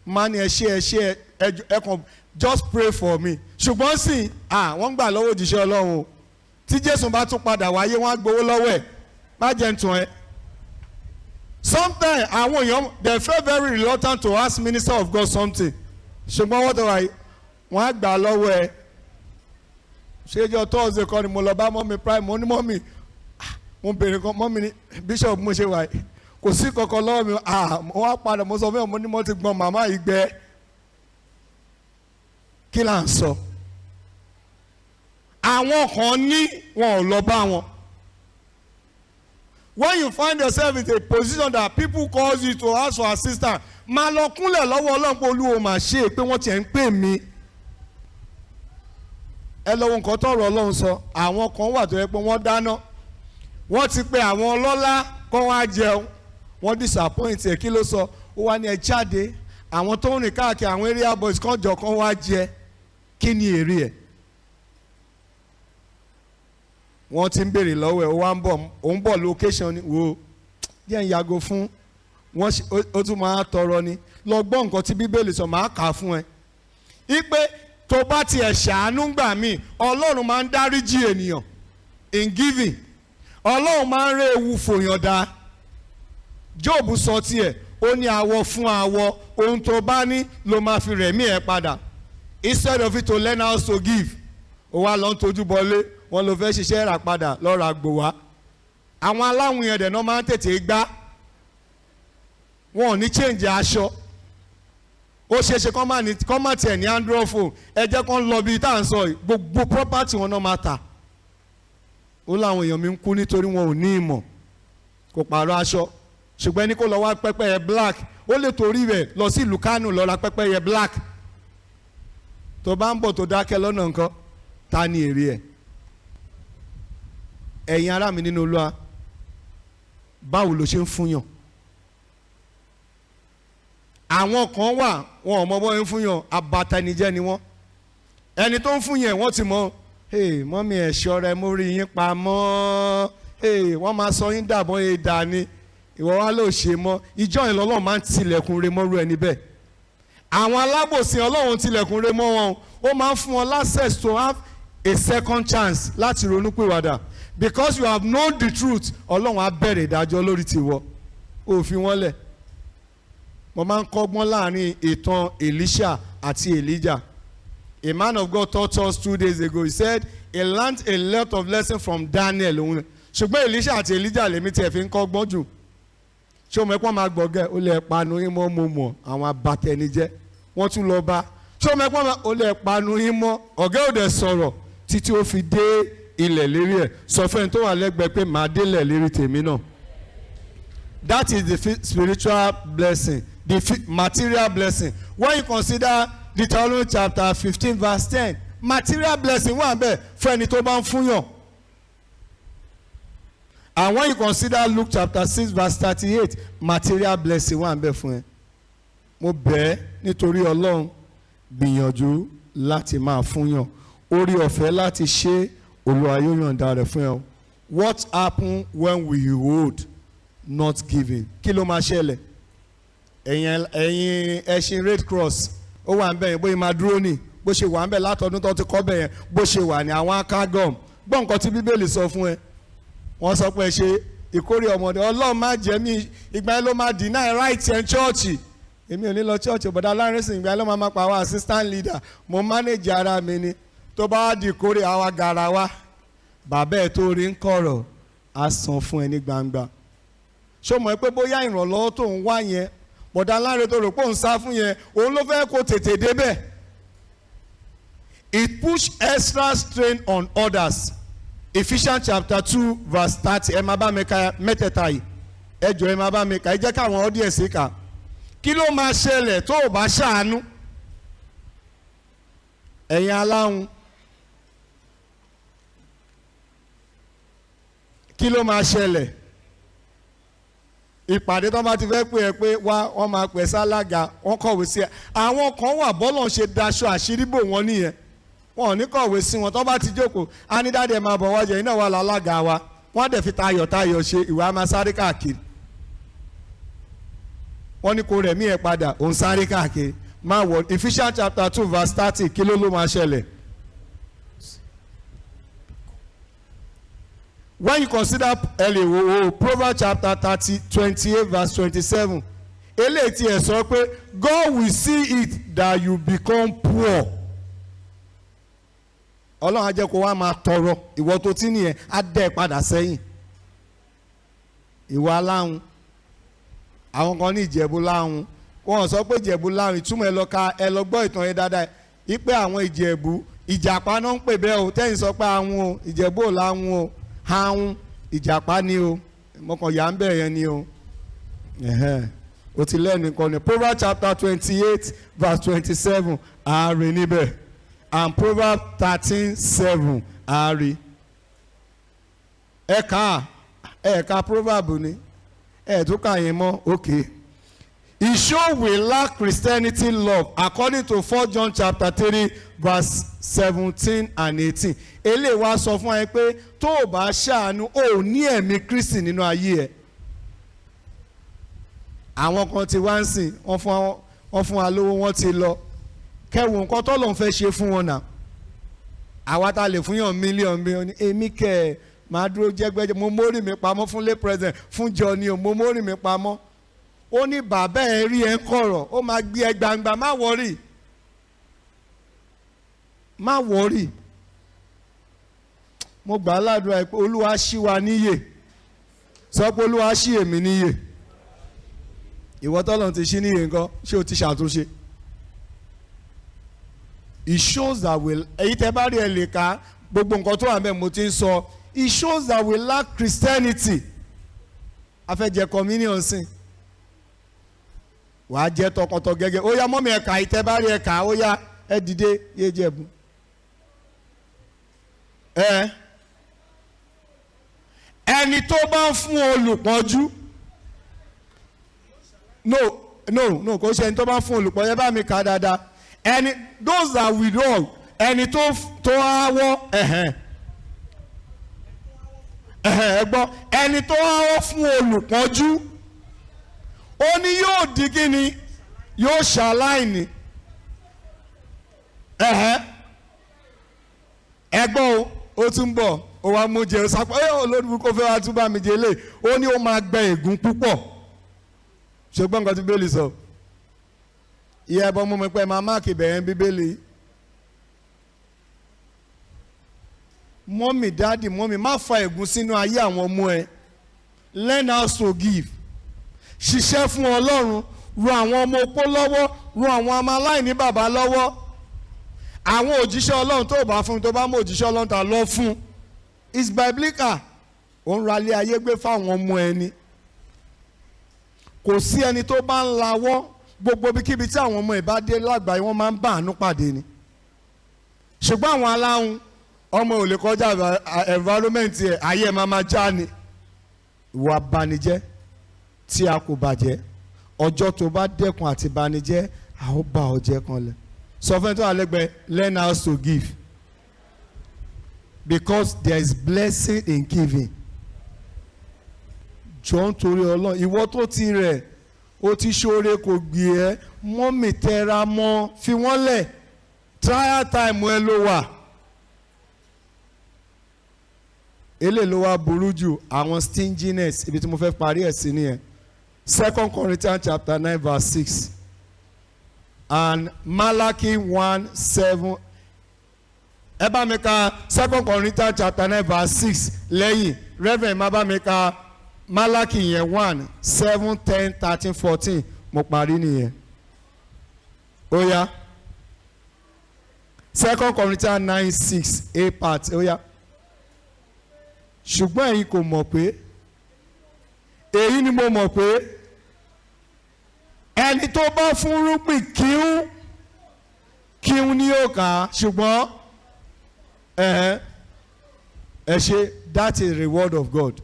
Máa ní ẹ ṣé, ẹ ṣé, ẹ kàn just pray for me. Ṣùgbọ́n sì wọ́n gbà lọ́wọ́ òjíṣẹ́ Ọlọ́run o. Tí Jésù bá tún padà wáyé, wọ́n á gbowó lọ́wọ́ ẹ̀. Má jẹ́ ń tún ẹ. Sometimes àwọn èèyàn, they feel very reluctant to ask minister of God something. Ṣùgbọ́n wọ́n tọ́ra yìí, wọ́n á gbà lọ́wọ́ ẹ̀. Ṣéjọ́ Thursday kan ni mo lọ bá mọ́mi prime, mo ní mọ́mi, mo bèrè kan, mọ́mi ní bishop mo ṣe wà yìí, kò sí kankan lọ́wọ́ mi. Mo wá padà, mo sọ fún ẹ̀, mo ní mo ti gbọ́n màmá yìí gbẹ. Kí là ń sọ? Àwọn kan ní wọn ò lọ bá wọn. When you find yourself in a position that people call you to ask for assistance, máa lọ kúnlẹ̀ lọ́wọ́ Ọlọ́run pé Olúwo máa ṣe é pé wọ́n tiẹ̀ ń pè mí. Ẹ lọ wo nǹkan tọ̀rọ̀ Ọlọ́run sọ. Àwọn kan wà tó yẹ pé wọ́n dáná, wọ́n ti pe àwọn ọlọ́lá kọ́ wá jẹun, wọ́n disappoint ẹ̀. Kí ló sọ? Ó wá ní ẹ jáde, àwọn tó ń rìn káàkiri, àwọn area boys kan jọ kan wá jẹ. Kí ni èrè ẹ̀? Wọ́n ti ń béèrè lọ́wọ́ ẹ̀, ó wá ń bọ̀, ó ń bọ̀ location ni, wo díẹ̀ ń yàgò fún wọ́n, ó tún máa tọrọ ni. Lọ gbọ́ nǹkan tí Bíbélì sọ, máa kà á fún ẹ. Ipe tó bá tiẹ̀ ṣàánú gbà mí, Ọlọ́run máa ń dáríjì ènìyàn in giving. Ọlọ́run máa ń ré ewu fòyàn dá. Job sọ tiẹ̀, ó ní awọ fún awọ, ohun tó bá ní ló máa fi rẹ̀mí ẹ̀ padà. Instead of it to learn how to give, ó wá lọ ń tojú bọlé, wọ́n ló fẹ́ ṣiṣẹ́ rà padà lọ́ra gbò wá. Àwọn aláwìn yẹn dẹ̀ náà máa ń tètè gbá, wọn ò ní change aṣọ. Ó ṣeéṣe kọ́ má tiẹ̀ ní android phone. Ẹ jẹ́ kó ń lọ bíi tá à ń sọ yìí, gbogbo property wọn náà máa tà. Ó láwọn èèyàn mi ń kú nítorí wọn ò ní ìmọ̀. Kò pààrọ̀ aṣọ, ṣùgbọ́n ẹni kó lọ wá pẹ́pẹ́yẹ black, ó lè torí rẹ̀ lọ sí ìlú Kánò lọ ra pẹ́pẹ́yẹ black. Tó bá ń bọ̀ tó dákẹ́ lọ́nà nǹkan, ta ni èrè ẹ̀? Ẹ̀yin ará mi nínú Olúwa, báwo ló ṣe ń fúnyàn? Àwọn kan wà, wọn ò mọ bọ́ ń fúnyàn, abatanijẹ́ ni wọ́n. Ẹni tó ń fúnyàn, wọ́n ti mọ̀, hey, mọ́mí ẹ̀ ṣọ́ra ẹ, mórí yín pamọ́, hey, wọ́n máa sọ yín dàbọ̀ ẹ̀ dà ni, ìwọ wa ló ṣe mọ́. Ìjọ yẹn lọ́lọ́run máa ń tilẹ̀kùn re mọ́rú ẹni bẹ́ẹ̀. Àwọn alábòsí, Ọlọ́run tilẹ̀kùn re mọ́ wọn, ó máa ń fún wọn access to have a second chance láti ronúpìwàdà. Because you have known the truth, Ọlọ́run á bẹ̀rẹ̀ ìdájọ́ lórí tiwọ, ó fi wọ́n lẹ̀. Mo máa ń kọ́gbọ́n láàrin ìtàn Elisha àti Elijah. A man of God taught us 2 days ago. He said he learnt a lot of lesson from Daniel òun, ṣùgbọ́n Elisha àti Elijah lèmi tiẹ̀ fi ń kọ́gbọ́n jù. Ṣé o mọ̀ pé wọ́n máa gbọ̀gẹ́ ó lè panu yín mọ́? Mo mọ̀ àwọn abatẹnijẹ́ wọ́n tún lọ bá. Ṣé o mọ̀ pé ó lè panu yín mọ́? Ọ̀gá ò dẹ̀ sọ̀rọ̀ títí ó fi dé ilẹ̀ lérí ẹ̀. Sọ fẹ́ni tó wà lẹ́gbẹ̀ẹ́ pé màá délẹ̀ lérí tèmi náà. That is the spiritual blessing, the material blessing. When you consider Deuteronomy chapter 15 verse 10, material blessing wà bẹ́ẹ̀ fún ẹni tó bá ń fúnyàn. And when you consider Luke chapter 6 verse 38, material blessing wà bẹ́ẹ̀ fún ẹ. Mo bẹ̀ ẹ́ nítorí Ọlọ́run, gbìyànjú láti máa fúnyàn. Orí ọ̀fẹ́ láti ṣe, Olúwa yóò yọ̀ǹda rẹ̀ fún ẹ o. What happen when we hold, not giving? Kí ló máa ṣẹlẹ̀? Ẹ̀yin ẹṣin Red Cross, ó wà ń bẹ̀ yẹn, bóyá máa dúró ní bó ṣe wà ń bẹ̀ látọdún tó ti kọ́ bẹ̀ yẹn, bó ṣe wà ní àwọn akágọ̀m. Gbọ́ nǹkan tí Bíbélì sọ fún ẹ. Wọ́n sọ pé ẹ ṣe ìkórè ọmọdé. Ọlọ́run má jẹ́ mi. Ìgbà yẹn ló máa deny right ẹ̀ church. Èmi ò ní lọ church, bọ̀dá lárísìn. Ìgbà yẹn ló máa pa àwọn assistant leader. Mo manage ara mi ni. Tó bá wá di ìkórè, àwa garawa, bàbá ẹ̀ tó rí ń kọ̀rọ̀ á san fún ẹ ní gbangba. Ṣó mọ̀ pé bóyá ìrànlọ́wọ́ tó ń wá yẹn, bọ̀dá láre tó rò pé òun sá fún yẹn, òun ló fẹ́ kó tètè débẹ̀? It push extra strain on others. Ephesians chapter 2 verse 30. Ẹ máa bá mi ka mẹ́tẹ̀ẹ̀ta yìí. Ẹ jọ̀ọ́, ẹ máa bá mi kà. Ẹ jẹ́ káwọn audience kà. Kí ló máa ṣẹlẹ̀ tó o bá ṣàánú? Ẹ̀yin aláhùn, kí ló máa ṣẹlẹ̀? Ìpàdé tó bá ti fẹ́ pè é pé wá, wọ́n máa pè sálága, wọ́n kọ̀wé sí ẹ. Àwọn kan wà, bọ́lọ̀ ṣe daṣọ àṣírí bò wọ́n nìyẹn. Wọn ò ní kọ̀wé sí wọn. Tó bá ti jókòó, á ní, "Daddy, ẹ̀ máa bọ̀ wájú, ẹ̀yin náà wà lálága wa." Wọ́n á dẹ̀ fi tayọ̀tayọ̀ ṣe ìwà, á máa sáré káàkiri. Wọ́n ní kó rẹ̀ mí ẹ̀ padà, òun sáré káàkiri. Máa wọ̀ Ephesians chapter 2 verse 30. Kí ló máa ṣẹlẹ̀? When you consider ẹlẹ́wọ̀ Proverbs chapter 30 28 verse 27, eléyìí tí ẹ sọ pé God will see it that you become poor. Ọlọ́run á jẹ́ kó wá máa tọrọ. Ìwọ tó tí nìyẹn, á dẹ́ ẹ padà sẹ́yìn. Ìwọ aláhùn, àwọn kan ní Ìjẹ̀bú láhùn. Wọ́n sọ pé Ìjẹ̀bú láhùn. Ìtumọ̀, ẹ lọ ka, ẹ lọ gbọ́ ìtàn yẹn dáadáa, ipe àwọn Ìjẹ̀bú, ìjàpá náà ń pè bẹ́ẹ̀ o. Tẹ́yìn sọ pé àwọn o, Ìjẹ̀bú ò láhùn o, ahun ìjàpá ni o. Mọ̀kàn yà ń bẹ̀ yẹn ni o. O ti lẹ́nu kan ní Proverbs chapter 28 verse 27, àárín níbẹ̀, and Proverbs 13:7, àárín. Ẹ̀ka ẹ̀ka proverb ni ẹ̀ tún kà yín mọ́. Okay. It show we lack Christianity love according to 4 John chapter 3 verse 17 and 18. Eléyìí wá sọ fún ẹ pé tó o bá ṣàánú, o ò ní ẹ̀mí Kristi nínú ayé ẹ. Àwọn kan ti wá ń sìn, wọ́n fún wa lówó, wọ́n ti lọ. Kẹwò nǹkan tó lòun fẹ́ ṣe fún wọn náà. Àwa ta lè fún yàn mílíọ̀nù mílíọ̀nù, èmi kẹ̀ ẹ́ máa dúró jẹ́gbẹ́jẹ́. Mo mórí mi pamọ́ fún lay president fún jọ ni o. Mo mórí mi pamọ́. Ó ní bàbá ẹ rí ẹ ń kọ̀rọ̀, ó máa gbé ẹ gbangba. Má worry, má worry. Mo gbà á ládùúrà pé Olúwa ṣí wa níyè. Sọ pé, "Olúwa ṣí èmi níyè." Ìwọ tọ́lọ́run ti ṣí níyè nǹkan, ṣé o ti ṣàtúnṣe? It shows that we, èyí tẹ́ bá rí, ẹ lè ka gbogbo nǹkan tó wà mẹ́ mo ti ń sọ. It shows that we lack Christianity. A fẹ́ jẹ communion sí, wàá jẹ́ tọkàntọ̀ gẹ́gẹ́. Ó yá, mummy, ẹ̀ka ìtẹ́ bá rí ẹ̀ka. Ó yá, ẹ dìde, yé jẹ̀bù. Ẹ ẹni tó bá ń fún olùpọ́njú, no, no, no, kò ṣe ẹni tó bá ń fún olùpọ́njú. Ẹ bá mi kà dáadáa. Ẹni, those that withdraw, ẹni tó áwọ́, ẹ̀hẹ̀n ẹ̀hẹ̀n, ẹ gbọ́, ẹni tó áwọ́ fún olùpọ́njú, ó ní yóò di kíni? Yóò ṣaláìní. Ẹ̀hẹ́n, ẹ gbọ́ o. Ó tún bọ̀, ó wá mú jẹ sápá ẹ. Olórí kò fẹ́ wá tún bá mi jẹ lé. Ó ní ó máa gbẹ ègún púpọ̀. Ṣùgbọ́n nǹkan tí Bíbélì sọ Ìyá ẹ̀bọ mú mi pé máa mark bẹ̀rẹ̀ Bíbélì. Mummy, daddy, mummy, má fa ègún sínú ayé àwọn ọmọ ẹ. Learn how to give. Ṣiṣẹ́ fún Ọlọ́run, ran àwọn ọmọ opó lọ́wọ́, ran àwọn ọmọ aláìní bàbá lọ́wọ́. Àwọn òjíṣẹ́ Ọlọ́run tó bá fún, tó bá mú òjíṣẹ́ Ọlọ́run ta lọ fún. It's biblical. Ó ń ralé ayé gbé fáwọn ọmọ ẹni. Kò sí ẹni tó bá ń lawọ́, gbogbo ibikíbi tí àwọn ọmọ ìbá dé lágbàáyé, wọ́n máa ń bá àánú pàdé ni. Ṣùgbọ́n àwọn aláhùn, ọmọ ò lè kọjá environment ẹ̀, ayé ẹ̀ máa ma já ni. Ìwà abanijẹ́ tí a kò bàjẹ́, ọjọ́ tó bá dẹ́kun àti banijẹ́, a ó bá ọ jẹ́ kan lẹ̀. Sọ fún ẹni tó wà lẹ́gbẹ̀ẹ́, learn how to give, because there is blessing in giving. Jọ ń torí Ọlọ́run, ìwọ tó ti rẹ̀, ó ti ṣoore kò gbé ẹ́, mummy, tẹra mọ́, fi wọ́n lẹ̀, trial time ẹ ló wà. Eléyìí ló wá burú jù, àwọn stinginess. Ibi tí mo fẹ́ parí ẹ̀ sí nìyẹn. 2 Corinthians chapter 9 verse 6 and Malachi 1:7. Ẹ bá mi ka 2 Corinthians chapter 9 verse 6 lẹ́yìn. Reverend, má bá mi ka Malachi yẹn, 1:7, 10, 13, 14. Mo parí nìyẹn. Ó yá, 2 Corinthians 9:6, a part. Ó yá. Ṣùgbọ́n ẹ̀yin kò mọ̀ pé, èyí ni mo mọ̀ pé, ẹni tó bá fún rúgbìn kíún kíún ní yóò ká, ṣùgbọ́n ẹ ṣe. That is reward of God.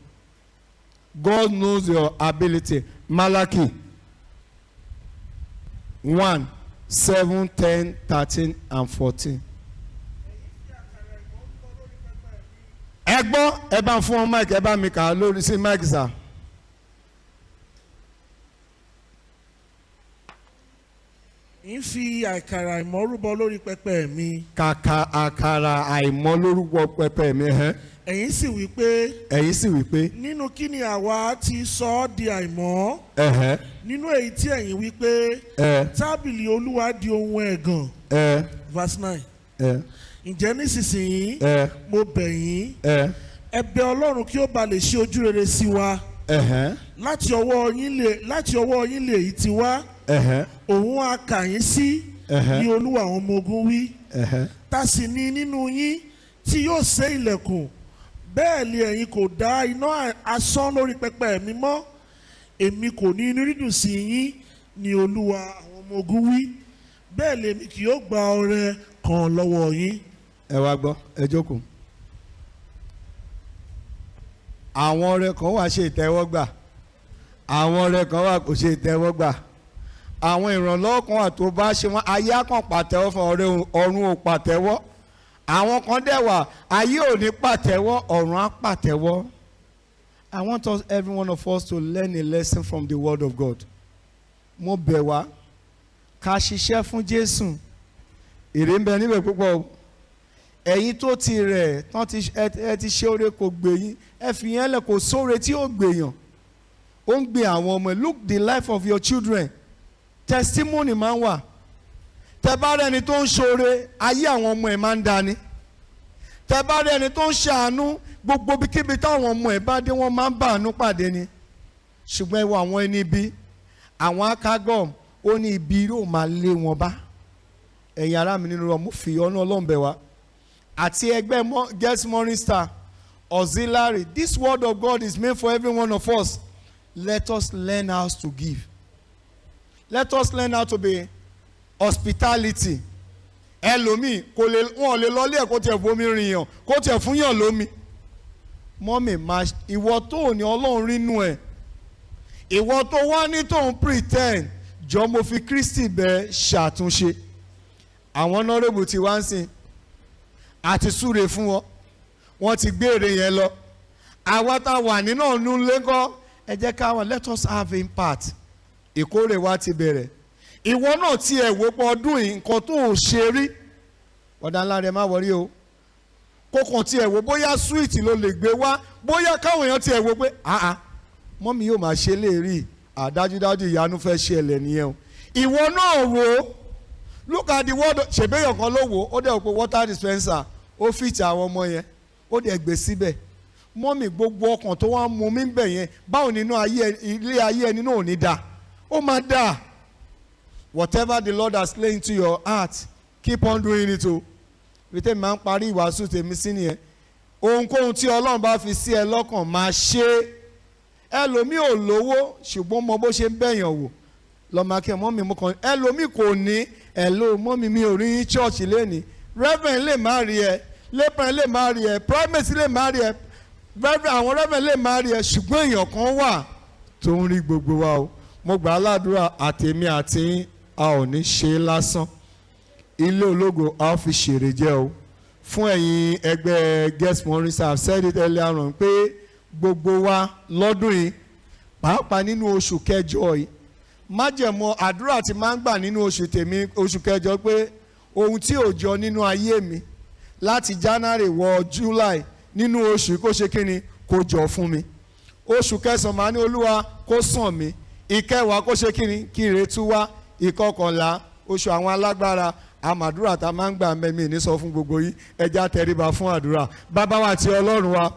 God knows your ability. Malachi 1:7, 10, 13 and 14. Ẹ gbọ́, ẹ bá fún ọ mic, ẹ bá mi kà á lórí sí mic sir. Ń fi àkàrà àìmọ́ rúbọ lórí pẹpẹ mi. Kàkà àkàrà àìmọ́ lórúkọ pẹpẹ mi. Ẹ̀yin sì wí pé. Ẹ̀yin sì wí pé. Nínú kí ni àwa ti sọ ọ́ di àìmọ́? Nínú èyí tí ẹ̀yin wí pé, tábìlì Olúwa di ohun ẹ̀gàn. Verse 9. Ǹjẹ́ nísinsìnyí, mo bẹ̀ yín, ẹ bẹ̀ Ọlọ́run kí ó ba lè ṣe ojú rere sí wa. Láti ọwọ́ yín lè èyí ti wá. Òun á kà yín sí, ní Olúwa àwọn ọmọ ogun wí. Ta sì ní nínú yín tí yóò sé ilẹ̀kùn? Bẹ́ẹ̀ ni ẹ̀yin kò dá iná asán lórí pẹpẹ mi mọ́. Èmi kò ní inú dídùn sí yín, ní Olúwa àwọn ọmọ ogun wí. Bẹ́ẹ̀ lèmi kì yóò gba ọrẹ kan lọ́wọ́ yín. Ẹ wá gbọ́, ẹ jókòó. Àwọn ọrẹ kan wà ṣe ìtẹ́wọ́gbà, àwọn ọrẹ kan wà kò ṣe ìtẹ́wọ́gbà. Àwọn ìrànlọ́wọ́ kan wà tó bá ṣe wọ́n, ayé á kàn pàtẹ́wọ́ fún ọrẹ, ọ̀run ò pàtẹ́wọ́. Àwọn kan dẹ̀ wà, ayé ò ní pàtẹ́wọ́, ọ̀run á pàtẹ́wọ́. I want us, every one of us, to learn a lesson from the word of God. Mo bẹ̀ wá ká ṣiṣẹ́ fún Jésù, èrè ń bẹ níbẹ̀ púpọ̀ o. Ẹ̀yin tó ti rẹ̀ tán ti ẹ ti ṣe oore kò gbè yín, ẹ fi yẹn lẹ̀. Kò sóore tí ó gbèyàn, ó ń gbé àwọn ọmọ ẹ. Look the life of your children. Testimony máa ń wà. Tẹ bá rẹni tó ń ṣoore, ayé àwọn ọmọ ẹ máa ń dání. Tẹ bá rẹni tó ń ṣàánú, gbogbo ibikíbi táwọn ọmọ ẹ bá dé, wọ́n máa ń bá àánú pàdé ni. Ṣùgbọ́n ẹ wo àwọn ẹni ibi, àwọn akágọ́m, ó ní ibi yóò máa lé wọn bá. Ẹ̀yin ará mi nínú, mo fi ọ̀nà Ọlọ́run bẹ̀ wá àti ẹgbẹ́ Girls Morning Star Auxiliary. This word of God is meant for every one of us. Let us learn how to give. Let us learn how to be hospitality. Ẹlòmíì kò lè, wọn ò lè lọ ilé ẹ̀ kó tiẹ̀ fomi rìn yàn, kó tiẹ̀ fún yàn lómi. Mummy, máa ìwọ tó ò ní, Ọlọ́run rínú ẹ̀. Ìwọ tó wá ní tó ń pretend, jọ, mo fi Kristi bẹ, ṣàtúnṣe. Àwọn honourable ti wá ń sìn àti súre fún wọn, wọ́n ti gbé èrè yẹn lọ. Àwa tá a wà nínú ọ̀nù lẹ́kọ́, ẹ jẹ́ ká wọn, let us have impact. Ìkórè wa ti bẹ̀rẹ̀. Ìwọ náà ti ẹ̀ wò pọ̀ ọdún yìí, nǹkan tó ò ṣe rí, ọ̀dà ńlá rẹ̀ má wọrí o. Kókàn tiẹ̀ wò bóyá sweet ló lè gbé wá, bóyá káwọn èèyàn tiẹ̀ wò pé, àá, mummy yóò máa ṣe léèrí, àdájúdájú ìyanu fẹ́ ṣẹlẹ̀ nìyẹn o. Ìwọ náà wò ó. Look at the word. Ṣèbéyàn kan ló wò ó, ó dẹ̀ wò pé water dispenser ó fit àwọn ọmọ yẹn, ó dẹ̀ gbé síbẹ̀. Mummy, gbogbo ọkàn tó wá ń mu mí bẹ̀ yẹn, báwo nínú ayé, ilé ayé ẹni náà ò ní dáa? Ó máa dáa. Whatever the Lord has laid into your heart, keep on doing it o. Ibi tẹ́mi máa ń parí ìwàásù tèmi sí nìyẹn. Ohunkóhun tí Ọlọ́run bá fi sí ẹ lọ́kàn, máa ṣe é. Ẹlòmíì ò lówó, ṣùgbọ́n mọ bó ṣe ń bẹ̀yàn wò lọ́mọ akẹ́. Mummy, mo kàn, ẹlòmíì kò ní ẹ̀lò. Mummy, mi ò rí yín church lẹ́ni. Reverend lè má rí ẹ, layman lè má rí ẹ, primate lè má rí ẹ, reverend, àwọn reverend lè má rí ẹ, ṣùgbọ́n èèyàn kan wà tó ń rí gbogbo wa o. Mo gbà á ládùúrà, àtèmi àti yín, a ò ní ṣe é lásán. Ilé ológo a ó fi ṣèrè jẹ́ o. Fún ẹ̀yin ẹgbẹ́ guest morning, I have said it earlier on pé gbogbo wa lọ́dún yìí, pàápàá nínú oṣù kẹjọ yìí, májẹ̀mú àdúrà tí máa ń gbà nínú oṣù tèmi, oṣù kẹjọ, pé ohun tí ò jọ nínú ayé mi láti January wọ July, nínú oṣù kó ṣe kíni, kó jọ fún mi. Oṣù kẹsàn-án, máa ní Olúwa kó sàn mí. Ìkẹwàá, kó ṣe kíni, kí ìrètí wá. Ìkọkànlá, oṣù àwọn alágbára, àmàdúrà tá a máa ń gbà mẹ́mí ní sọ fún gbogbo yín. Ẹja tẹríba fún àdúrà. Bàbá wa àti Ọlọ́run wa,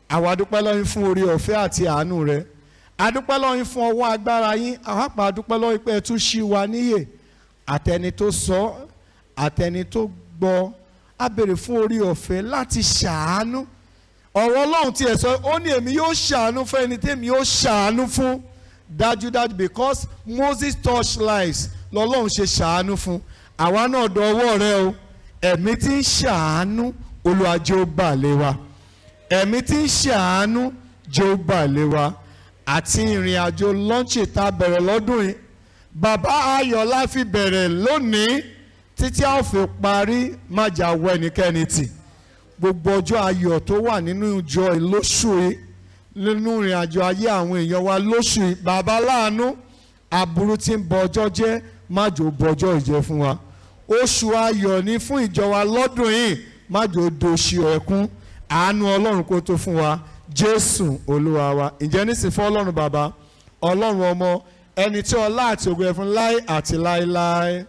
àwa dúpẹ́ lọ́yìn fún orí ọ̀fẹ́ àti àánú rẹ. Adúpẹ́ lọ́yìn fún ọwọ́ agbára yín. Àwọn àpá adúpẹ́ lọ́yìn pé ẹ tún ṣí wa níyè. Àtẹni tó sọ, àtẹni tó gbọ́, á béèrè fún orí ọ̀fẹ́ láti ṣàánú. Ọ̀rọ̀ Ọlọ́run tiẹ̀ sọ, ó ní, "Èmi yóò ṣàánú fún ẹni tí èmi yóò ṣàánú fún." Dájúdájú, because Moses touched lives lọ́lọ́run ṣe ṣàánú fún. Àwa náà dọwọ́ rẹ o. Ẹ̀mí tí ń ṣàánú, Olúwa jẹ́ ó bà lé wa. Ẹ̀mí tí ń ṣàánú, jẹ́ ó bà lé wa. Àti ìrìn àjò launch tá a bẹ̀rẹ̀ lọ́dún yìí, bàbá, ayọ̀ la fi bẹ̀rẹ̀ lónìí títí a ó fi parí. Má jà wọ ẹnikẹ́ni tì. Gbogbo ọjọ́ ayọ̀ tó wà nínú ìjọ yìí lóṣù yìí, nínú ìrìn àjò ayé àwọn èèyàn wa lóṣù yìí, bàbá láàánú, aburú tí ń bọ ọjọ́ jẹ́, má jò bọjọ́ ìjẹ́ fún wa. Oṣù ayọ̀ ni fún ìjọ wa lọ́dún yìí, má jò doṣù ẹkún. Àánú Ọlọ́run kó tó fún wa, Jésù Olúwa wa. Ǹjẹ́ nísìnyí, fún Ọlọ́run Bàbá, Ọlọ́run Ọmọ, ẹni tí ọlá àti ògo ẹ̀ fún láé àti láéláé.